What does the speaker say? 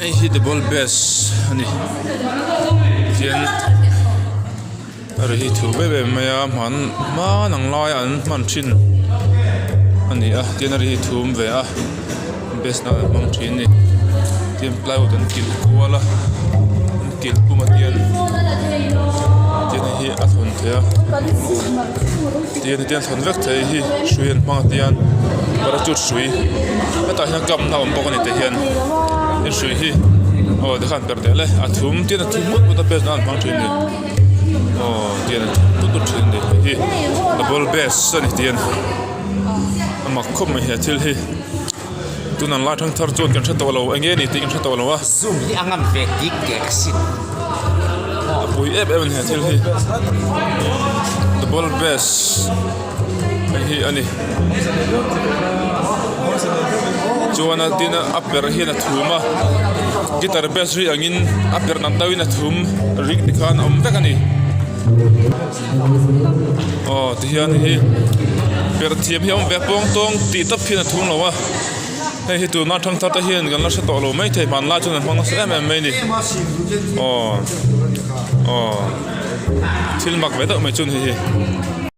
Hei hi double bass a ni tihian a ri hi thu em em mai a hman hman ang laia an hman thin a ni a tin a ri hi thum ve a bass nan an hmang thin a ni tin plywood an kilh kual a an kilh pum a tian tin hei hi a thawn theih a tian hetiang thawn vek thei hi hrui an hmang a tian parachute hrui hetah hian cup na a awm bawk a ni tah hian he hrui hi aw tikhan perh teh le a thum tin a thum mut mut a bass nan an hmang thin a ni aw tian a thum mut mut thin a ni hei hi double bass a ni tian a mak khawp mai he thil hi. Tun an lai thang thar chuan kan hre tawh lo eng nge ni tih kan hre tawh lo a. Zoom hi a ngam ve dik dek sin. A pui em em a ni he thil hi. Double bass hei hi a ni. Chuan a tin a perh hian a thum a guitar bass ri angin a perh nat deuhin a thum ring ti khan a awm vek a ni. Aw tihian hei hi perh thiam hi a awm ve a pawng tawng tih tawp hian a thung lo a hei hi tuna thangthar te hian kan la hre tawh lo maithei hmanlai chuan an hmang nasa em em mai a ni aw aw thil mak ve deuh mai chu a ni hei hi.